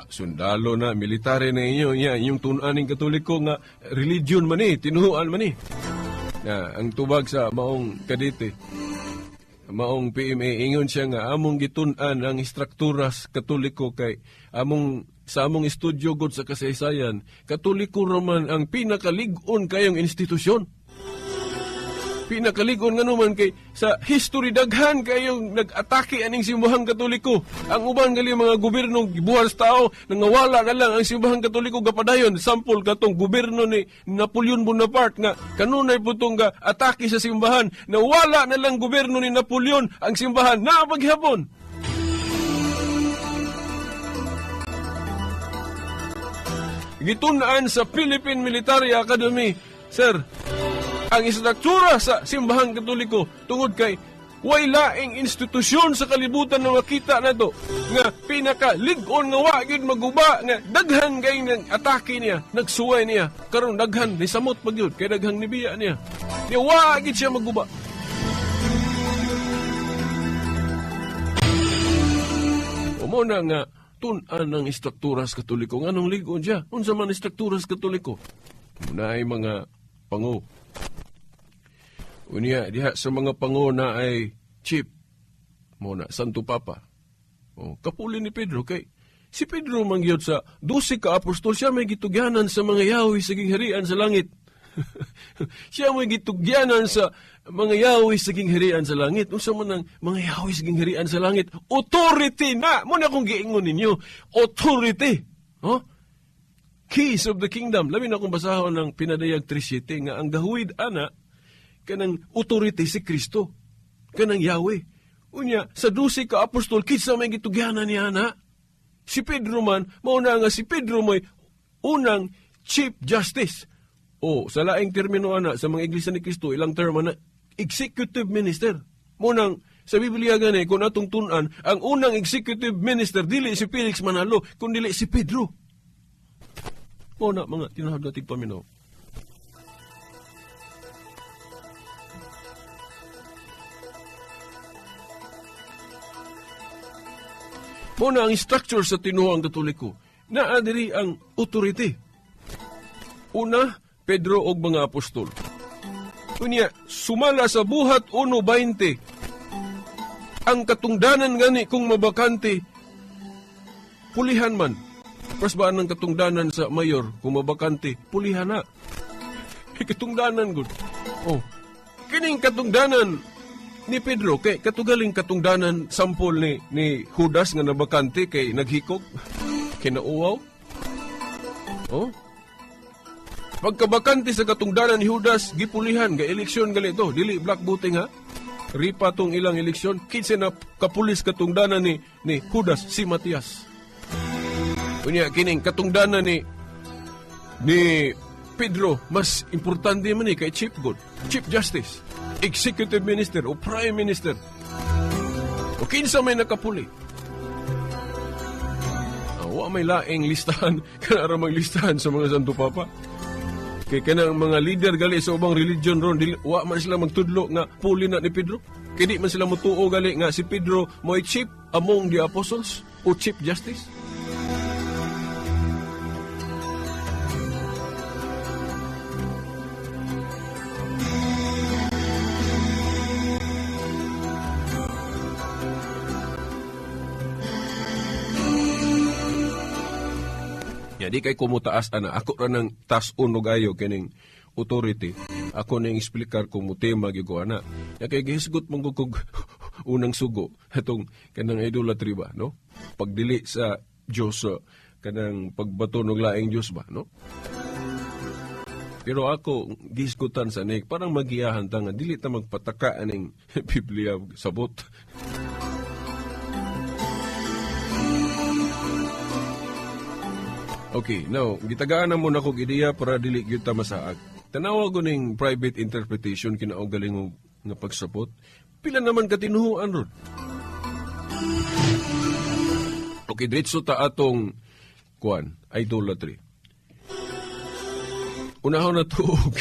sundalo na, military na inyo, yeah, inyong tun-an ning Katoliko nga religion man ni, tinuhuan man ni. Na, ang tubag sa maong kadete, maong PMA, ingon siya nga among gitun-an ang istrukturas Katoliko kay among sa among estudyo god sa kasaysayan, Katoliko raman ang pinakalig-on kayong institusyon. Pinakalig-on nga naman kay sa history daghan kayong nag-atake aning simbahang Katoliko. Ang uban gali mga gobyerno gibuhat sa tao nangawala na lang ang simbahang Katoliko gapadayon. Sample katong gobyerno ni Napoleon Bonaparte nga kanunay putong ga atake sa simbahan, nawala na lang gobyerno ni Napoleon ang simbahan naa paghapon. Gitun-an sa Philippine Military Academy, sir, ang istruktura sa simbahang Katoliko tungod kay way laing institusyon sa kalibutan na makita nato nga pinakalig-on nga wa gyud maguba nga daghan kay nang atake niya, nagsuway niya, karon daghan ni samot pa gyud kay daghang nibiya niya. Niya wa gyud siya maguba. Umo na nga tun-an ang istruktura sa Katoliko. Nganong lig-on siya? Unsa man istruktura sa Katoliko? Muna ay mga pango. Unya, diha sa mga pango na ay chief, muna, Santo Papa. O, kapuli ni Pedro, kay si Pedro mangyod sa 12 ka apostol, siya may gitugyanan sa mga yawi sa gingharian sa langit. Siya may gitugyanan sa mga yawi sa gingharian sa langit. Unsa man ang mga yawi sa gingharian sa langit? Authority na! Muna akong giingon ninyo. Authority! Oh? Keys of the kingdom. Labi na akong basahon ng Pinadayag 3:7 nga ang gahuwid ana kanang authority si Kristo, kanang Yahweh. Unya, sa 12 ka apostol, kinsa may gitugyanan niya na? Si Pedro man, mauna nga si Pedro may unang Chief Justice. O, sa laing termino ana, sa mga Iglesia ni Kristo, ilang term ana, Executive Minister. Munang, sa Biblia gani, kung atong tun-an, ang unang Executive Minister, dili si Felix Manalo, kun dili si Pedro. Mauna, mga tinahod nating paminaw. Mao na ang structure sa tinuoang Katoliko. Naa diri ang authority. Una, Pedro og mga apostol. Unya, sumala sa Buhat 1:20. Ang katungdanan gani kung mabakante, pulihan man. Prasbaan ang katungdanan sa mayor, kung mabakante, pulihan na. Katungdanan gud. Oh, kining katungdanan ni Pedro, kay katugaling katungdanan sampol ni Judas nga nabakante kay naghikog, kay nauwaw. Oh. Pagkabakante sa katungdanan ni Judas, gipulihan, ga eleksyon gali to, dili black voting ha. Ripa tong ilang eleksyon, kinsa na kapulis katungdanan ni Judas, si Matias. Unya kining katungdanan ni Pedro, mas importante man ni kay Chief God, Chief Justice, Executive Minister o Prime Minister. O kinsa may nakapuli. Wa may laing listahan, kanara mang listahan sa mga Santo Papa. Kay kanang mga leader gali sa ubang religion ron, dili, wa man sila magtudlo nga puli na ni Pedro. Kay di man sila motuo gali nga si Pedro mo'y chief among the apostles o Chief Justice. Ya, di kay kumutaas ana, ako ra nang tas-on og ayo kining authority. Ako ning explicar kung mutema gyud ko ana. Ya kay gihisgot man gud kog unang sugo atong kanang idolatry ba, no? Pagdili sa Dios, kanang pagbato og laing Dios ba, no? Pero ako gihisgutan sa nik parang magiyahan ta nga dili ta magpataka aning Biblia sabot. Okay, now, gitagaan na muna kog ideya para dili gyud ta masaag. Tanawa ko ning private interpretation kinaog galing nga pagsapot. Pila naman katinuhuan ron. Okay, diretso ta atong kuan, idolatry. Unahon na to og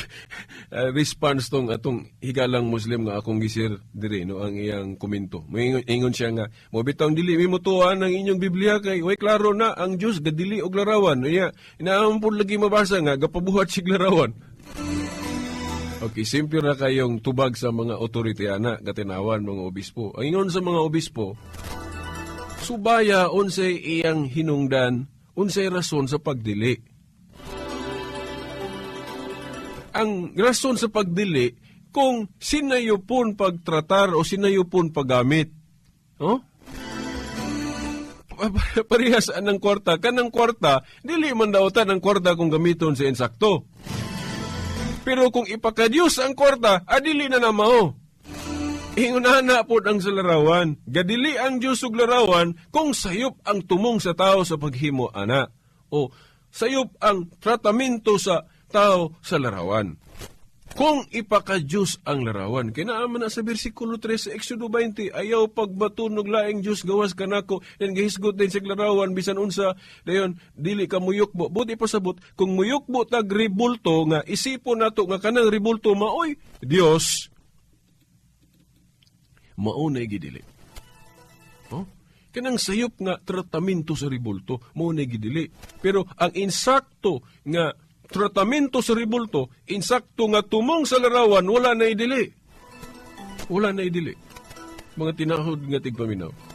response tong atong higalang Muslim nga akong gisir diri, no, ang iyang komento. Ingon siya nga, mo bitawng dili mi motuan ang inyong Biblia kay way klaro na ang Dios gadili og larawan. Unya, inaampon lagi mabasa nga gapabuhat sig larawan. Okay, simple ra kayong tubag sa mga authority ana katinawan mga obispo. Ang ingon sa mga obispo, subaya unsay iyang hinungdan, unsay rason sa pagdili. Ang rason sa pagdili kung sinayupon pagtratar o sinayupon paggamit. Oh? Parehas anang kwarta. Kanang kwarta, dili man daotan ang kwarta kung gamiton sa insakto. Pero kung ipakadyos ang kwarta, adili na namao. Ingunana po ang sa larawan. Gadili ang Diyos og larawan kung sayop ang tumong sa tao sa paghimo ana. O sayop ang tratamento sa tao sa larawan. Kung ipaka-Diyos ang larawan, kinaaman na sa versikulo 3 sa Exodo 20, ayaw pagbatunog laing Diyos gawas kanako, yan gihisgot din sa larawan, bisan unsa, dayon, dili ka muyukbo. Buti pasabot, kung muyukbo tag ribulto, nga isipon nato nga kanang ribulto maoy Diyos, maunay gidili. Oh? Kanang sayop nga tratamento sa ribulto, maunay gidili. Pero ang insakto nga tratamento sa ribulto, insakto nga tumong sa larawan, wala na idili. Wala na idili. Mga tinahod nga tigpaminaw.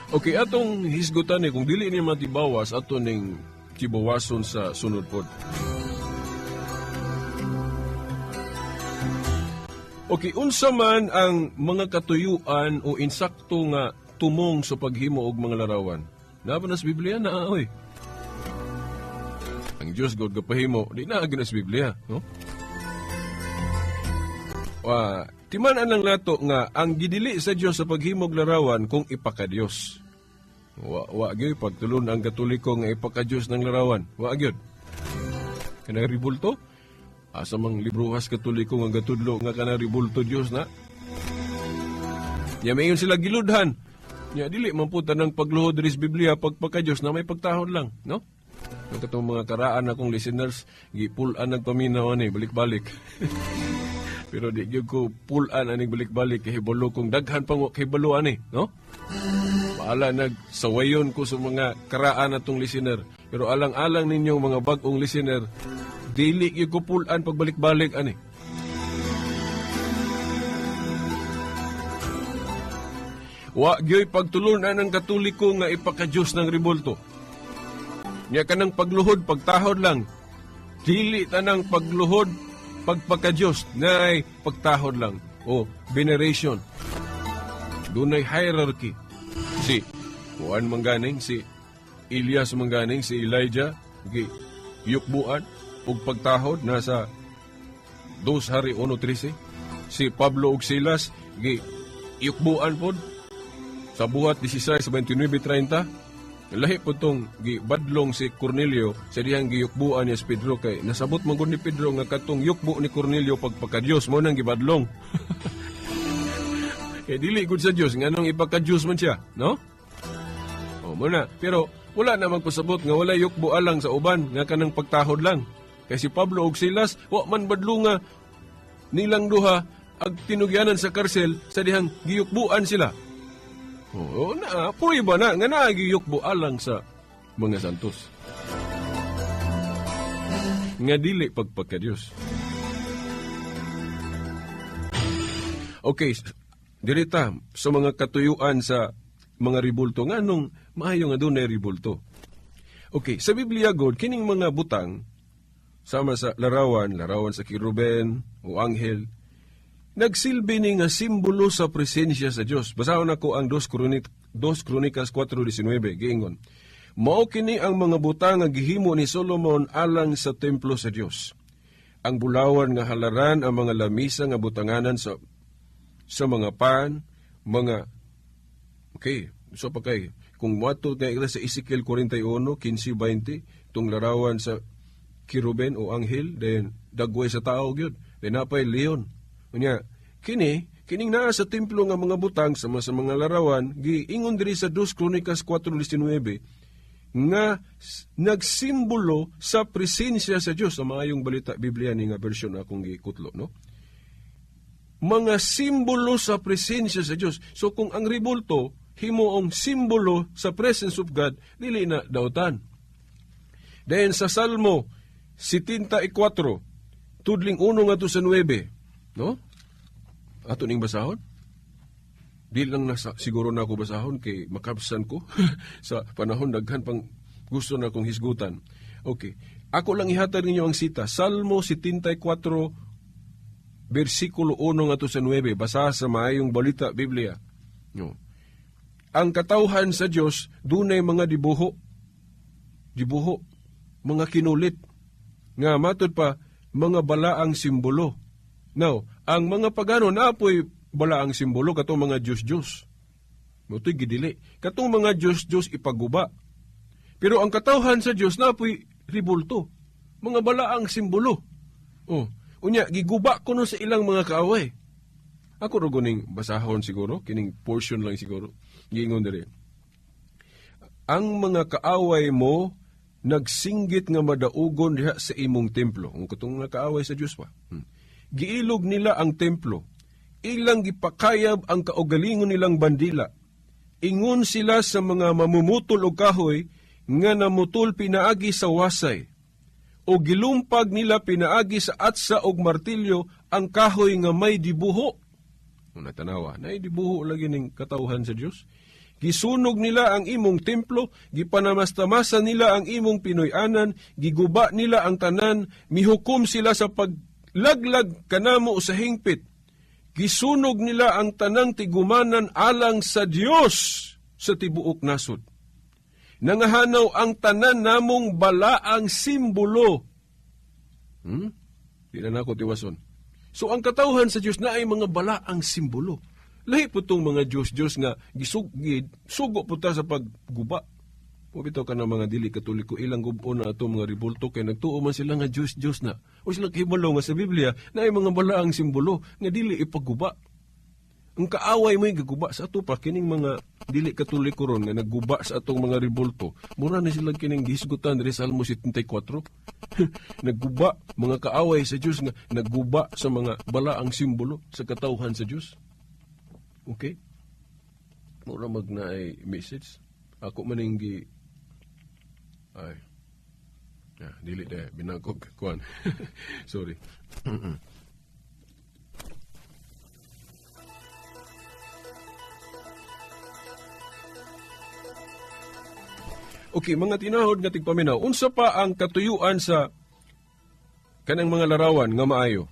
Okay, atong hisgutan ni kung dili ni matibawas ato ning tibawason sa sunod pod. Okay, unsa man ang mga katuyuan o insakto nga tumong sa paghimo og mga larawan? Naa ba na sa Biblia? Naa, oy. Ang Diyos God gapahimo, di naa gyud na sa Biblia, no? Timan-an lang nato nga ang gidili sa Dios sa paghimog larawan kung ipakadiyos. Wa gyud pagtulon ang Katoliko nga ipakadiyos ng larawan. Wa gyud. Kanang ribulto? Asa mang libruhas Katoliko nga gatudlo nga kanang ribulto Dios na? Nya mayon sila giludhan. Nya dili man po tanang pagluhod diri sa Biblia pagpakadiyos na may pagtahod lang, no? Yung katong mga karaan akong listeners, gipulan nagpaminaw ani balik-balik. Pero di gyud ko pulan aning balik-balik kay hibalo kung daghan pang wa kahibalo ani, no? Bahala nagsawayon ko sa mga karaan atong listener. Pero alang-alang ninyong mga bag-ong listener, dili gyud ko pulan pagbalik-balik ani. Wa gyoy pagtulunan ang Katoliko nga ipakadiyos ng ribulto. Nya kanang pagluhod, pagtahod lang. Dili tanang pagluhod, pagpakadiyos, naay pagtahod lang. O veneration. Dunay hierarchy. Si Juan mangganing, si Elias mangganing, si Elijah, gi yukbuan ug pagtahod nasa 2 Hari 1:13. Si Pablo ug Silas gi yukbuan pod sa Buhat 16:29-30. Lahi po tong gibadlong si Cornelio sa dihang giyukbuan niya si Pedro kay nasabot man gud ni Pedro nga katong yukbo ni Cornelio pagpakadiyos mo nang gibadlong. Kay dili gud sa Dios nganong ipakadiyos man siya, no? O mo na, pero wala na magpasabot nga wala yukbo alang sa uban nga kanang pagtahod lang. Kay si Pablo ug Silas wa man badlonga nilang duha ag tinugyanan sa karsel sa dihang giyukbuan sila. Oo na, prueba na nga nagiyukbo alang sa mga santos. Nga dili pagpakadiyos. Okay, dirita sa mga katuyuan sa mga ribulto. Nga nung maayo nga dunay ribulto. Okay, sa Biblia God, kining mga butang, sama sa larawan, larawan sa kiruben o anghel, nagsilbi ni nga simbolo sa presensya sa Dios. Basahon nako ang 2 Kronikas 4:19 giingon. Mao kini ang mga butang nga gihimo ni Solomon alang sa templo sa Dios. Ang bulawan nga halaran, ang mga lamisa nga butanganan sa mga pan, mga okay, so pa kay kung moadto kay sa Ezekiel 41:15-20 tung larawan sa kiruben o anghel, then dagway sa tao gyud, then napay leon. Unya, kining naa sa templo nga mga butang sama sa mga larawan, giingon diri sa 2 Kronikas 4:19 nga nagsimbolo sa presensya sa Dios. Sa maayong balita Biblia ni nga version akong gikutlo, no? Mga simbolo sa presensya sa Dios. So kung ang ribulto himuong simbolo sa presence of God, dili na dautan. Then sa Salmo 74 tudling 1 ngadto sa 9, no? Ato ning basahon? Di lang nasa, siguro na ako basahon kay makabsan ko sa panahon daghan pang gusto na akong hisgutan. Okay. Ako lang ihatag ninyo ang sita. Salmo 74 bersikulo 1 ngadto sa 9. Basa sa maayong balita Biblia. No. Ang katawhan sa Dios dunay mga dibuho. Dibuho, mga kinulit nga matud pa mga balaang simbolo. Now, ang mga pagano naapoy balaang simbolo katong mga Diyos-Diyos. Moto'y gidili. Katong mga Diyos-Diyos ipaguba. Pero ang katawhan sa Diyos naapoy ribulto. Mga balaang simbolo. Oh, unya giguba kuno sa ilang mga kaaway. Ako ro guning basahon siguro, kining portion lang siguro. Giingon diri. Ang mga kaaway mo nagsinggit nga madaugon diha sa imong templo. Ang katong mga kaaway sa Dios pa. Giilog nila ang templo. Ilang gipakayab ang kaugalingon nilang bandila. Ingon sila sa mga mamumutol og kahoy nga namutol pinaagi sa wasay. O gilumpag nila pinaagi sa atsa og martilyo ang kahoy nga may dibuho. Una tanawa, nay dibuho lagi ning katawhan sa Dios. Gisunog nila ang imong templo, gipanamastamasan nila ang imong Pinoy-anan, giguba nila ang tanan, mihukom sila sa paglaglag kanamo sa hingpit. Gisunog nila ang tanang tigumanan alang sa Dios sa tibuok nasod. Nangahanaw ang tanan namong balaang simbolo. Di na nako tiwason. So ang katawhan sa Dios naay mga balaang simbolo. Lahi po tong mga Diyos-Diyos nga sugo po ta sa pagguba. O bitaw ka ng mga dili katoliko, ilang gubo na ato mga ribulto kay nagtuo man sila nga Diyos-Diyos na. O sila kahibalo nga sa Biblia na ay mga balaang simbolo nga dili ipaguba. Ang kaaway mo'y gaguba sa ato pa kining mga dili katoliko ron nga nagguba sa atong mga ribulto. Mura na sila kining gihisgutan diri sa Salmo 74. Nagguba mga kaaway sa Diyos nga nagguba sa mga balaang simbolo sa katawhan sa Diyos. Okay? Mura mag na ay message. Ako maning gi ay. Ya, dili de binagog kuan. Sorry. Okay, mga tinahod nga tigpaminaw, unsa pa ang katuyuan sa kanang mga larawan nga maayo?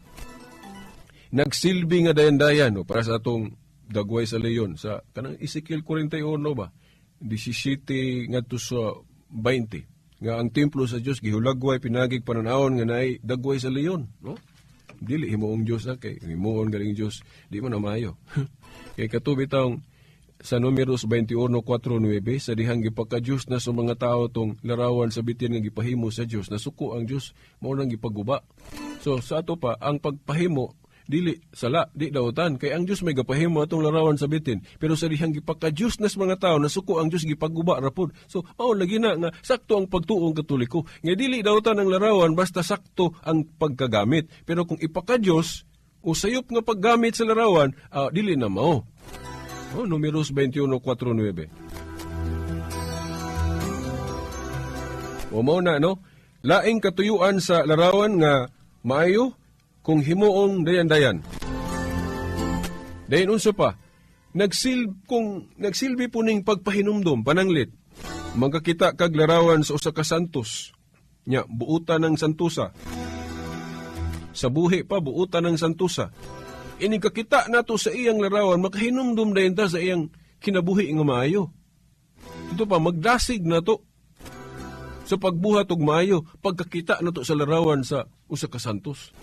Nagsilbi nga dayan-dayan no, para sa atong dagway sa leyon sa kanang Ezekiel 41 ba 17 ngadto sa 20 nga ang templo sa Dios gihulagway pinagig pananawon nga naay dagway sa leyon, no? Dili himuong Dios kay himuon galing Dios di man na maayo. Kay katubi taong sa Numeros 21:4-9 sa dihang gipaka-Dios na sa mga tao tong larawan sa bitin nga gipahimo sa Dios, nasuko ang Dios, mao nang gipaguba. So sa ato pa ang pagpahimo dili sala, di dautan kay ang Dios may gapahimo atong larawan sa bitin, pero sa dihang gipaka-Dios na sa mga tao nasuko ang Dios, gipaguba ra pud. So mao lagi na nga sakto ang pagtuong Katoliko nga dili dautan ang larawan basta sakto ang pagkagamit, pero kung ipaka-Dios o sayop nga paggamit sa larawan, dili na mao. Oh, Numeros 21:4-9. O mao na, no? Laing katuyuan sa larawan nga maayo kung himuong dayan-dayan. Dayon unsa pa, kung nagsilbi po ning pagpahinumdom, pananglit, magkakita kag larawan sa usa ka santos. Nya, buutan ng santusa. Sa buhi pa, buutan ng santusa. Ini kakita nato sa iyang larawan, makahinumdum dayon ta sa iyang kinabuhi nga maayo. Ito pa, magdasig nato sa pagbuhat og maayo pagkakita nato sa larawan sa usa ka santos.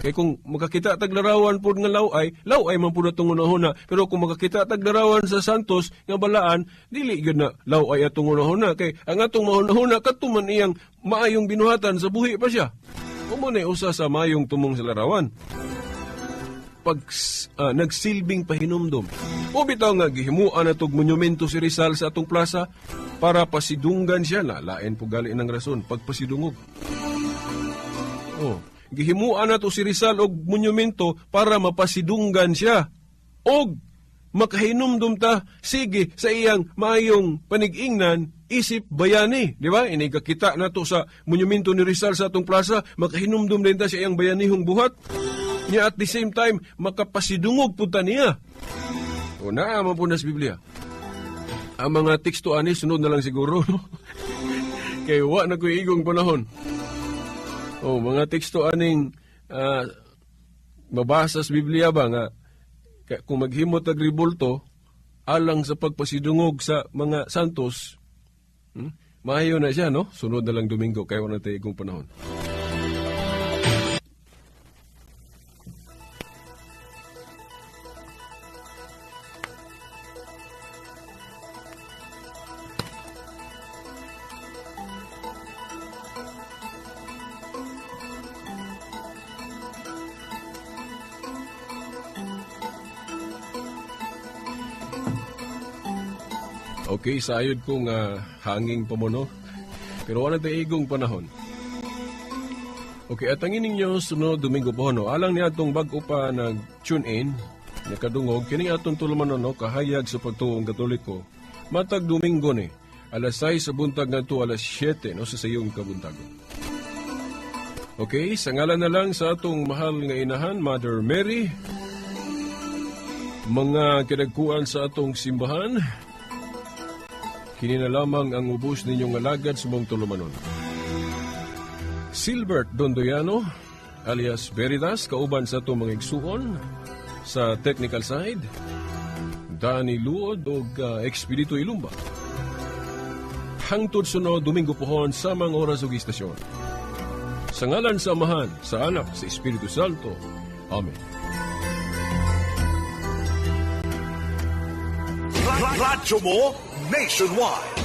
Kay kung makakita tag larawan pod nga laway, laway man pud atong hunahuna, pero kung makakita tag larawan sa santos nga balaan, dili gyud na laway atong hunahuna kay ang atong mahunahuna kadto man iyang maayong binuhatan sa buhi pa siya. Umo na usa sa maayong tumong sa larawan. Pag nagsilbing pahinumdom. O bitaw nga gihimuan na tog monumento si Rizal sa atong plaza para pasidunggan siya na lain po gali ng rason pagpasidungog. Oh, gihimuan na to si Rizal og monumento para mapasidunggan siya. Og makahinumdum ta sige sa iyang maayong panigingnan isip bayani, di ba? Inigakita na to sa monumento ni Rizal sa atong plaza, makahinumdum din ta sa iyang bayanihong buhat. Niya at the same time, makapasidungog po ta niya. O naa man po na sa Biblia. Ang mga teksto ani, sunod na lang siguro. No? Kay wa na ko'y igong panahon. O, mga teksto aning mabasa sa Biblia ba nga, kung maghimot ag ribulto, alang sa pagpasidungog sa mga santos, maayo na siya, no? Sunod na lang Domingo, kay wa na tayo igong panahon. Okay, sayod ko nga hanging pamuno. Pero wala tayo igong panahon. Okay, at ang ininyo sunod Domingo po, no? Alang niya atong bag-o pa nag-tune in, nakadungog, kining atong tulumanon, no? Kahayag sa pagtuong Katoliko. Matag Domingo ni, alas 6 sa buntag ngadto alas 7, no? Sa sayong kabuntagon. Okay, sa ngalan na lang sa atong mahal nga inahan, Mother Mary, mga kinagkuan sa atong simbahan, kini na lamang ang ubos ninyong alagad sa mong tulumanon. Silbert Dondoyano, alias Veritas, kauban sa itong mga igsuon sa technical side, Danny Luod og Expedito Ilumba. Hangtod sunod Domingo pohon sa mga oras ug istasyon. Sa ngalan sa Amahan, sa Anak, sa Espiritu Santo. Amen. Radyo mo nationwide.